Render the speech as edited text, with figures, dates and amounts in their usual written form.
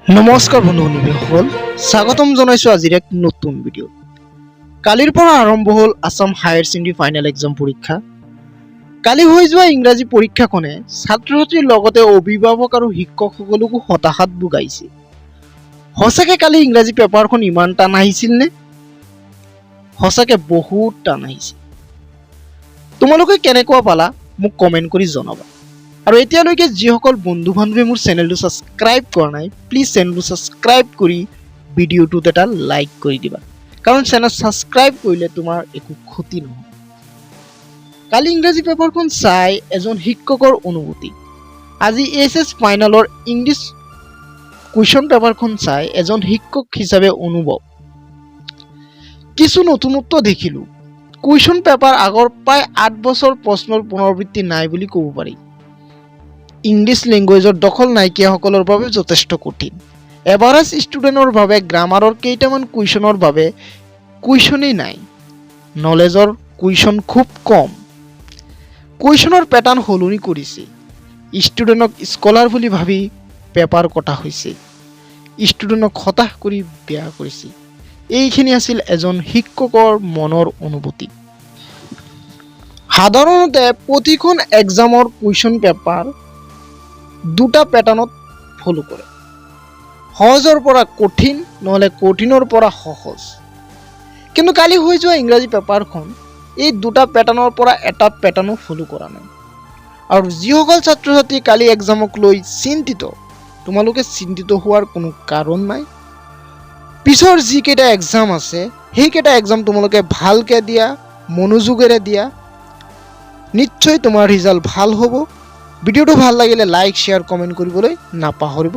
নমস্কাৰ বন্ধু বান্ধৱীসকল, স্বাগতম জনাইছোঁ আজিৰ এক নতুন ভিডিঅ'। কালিৰ পৰা আৰম্ভ হ'ল Assam higher secondary final exam পৰীক্ষা। কালি হৈ যোৱা ইংৰাজী পৰীক্ষাখনে ছাত্ৰ ছাত্ৰীৰ লগতে অভিভাৱক আৰু শিক্ষকসকলকো হতাশাত ভুগাইছে। সঁচাকে কালি ইংৰাজী পেপাৰখন ইমান টান আহিছিল নে? সঁচাকে বহুত টান আহিছিল। তোমালোকে কেনেকুৱা পালা মোক কমেণ্ট কৰি জনাবা। আৰু এতিয়ালৈকে যিসকল বন্ধু বান্ধৱীয়ে মোৰ চেনেলটো ছাবস্ক্ৰাইব কৰা নাই, প্লিজ চেনেলটো ছাবস্ক্ৰাইব কৰি ভিডিঅ'টোত এটা লাইক কৰি দিবা, কাৰণ চেনেল ছাবস্ক্ৰাইব কৰিলে তোমাৰ একো ক্ষতি নহয়। কালি ইংৰাজী পেপাৰখন চাই এজন শিক্ষকৰ অনুভূতি, আজি এইচ এছ ফাইনেলৰ ইংলিছ কুৱেশ্যন পেপাৰখন চাই এজন শিক্ষক হিচাপে অনুভৱ, কিছু নতুনত্ব দেখিলোঁ। কুৱেশ্যন পেপাৰ আগৰ প্ৰায় 8 বছৰ প্ৰশ্নৰ পুনৰাবৃত্তি নাই বুলি ক'ব পাৰি। ইংলিছ লেংগুৱেজৰ দখল নাইকিয়াসকলৰ বাবে যথেষ্ট কঠিন। এভাৰেজ ষ্টুডেণ্টৰ বাবে গ্ৰামাৰৰ কেইটামান কুৱেশ্যনৰ বাবে কুৱেশ্যনেই নাই। নলেজৰ কুৱেশ্যন খুব কম। কুৱেশ্যনৰ পেটাৰ্ণ সলনি কৰিছে। ষ্টুডেণ্টক স্কলাৰ বুলি ভাবি পেপাৰ কটা হৈছে। ষ্টুডেণ্টক হতাশ কৰি বেয়া কৰিছে। এইখিনি আছিল এজন শিক্ষকৰ মনৰ অনুভূতি। সাধাৰণতে প্ৰতিখন এক্সামৰ কুৱেশ্যন পেপাৰ দুটা পেটাৰ্ণত ফ'ল' কৰে, সহজৰ পৰা কঠিন, নহ'লে কঠিনৰ পৰা সহজ। কিন্তু কালি হৈ যোৱা ইংৰাজী পেপাৰখন এই দুটা পেটাৰ্ণৰ পৰা এটা পেটাৰ্ণো ফ'ল' কৰা নাই। আৰু যিসকল ছাত্ৰ ছাত্ৰী কালি এক্সামক লৈ চিন্তিত, তোমালোকে চিন্তিত হোৱাৰ কোনো কাৰণ নাই। পিছৰ যিকেইটা এক্সাম আছে, সেইকেইটা এক্সাম তোমালোকে ভালকৈ দিয়া, মনোযোগেৰে দিয়া, নিশ্চয় তোমাৰ ৰিজাল্ট ভাল হ'ব। ভিডিঅ'টো ভাল লাগিলে লাইক, শ্বেয়াৰ, কমেণ্ট কৰিবলৈ নাপাহৰিব।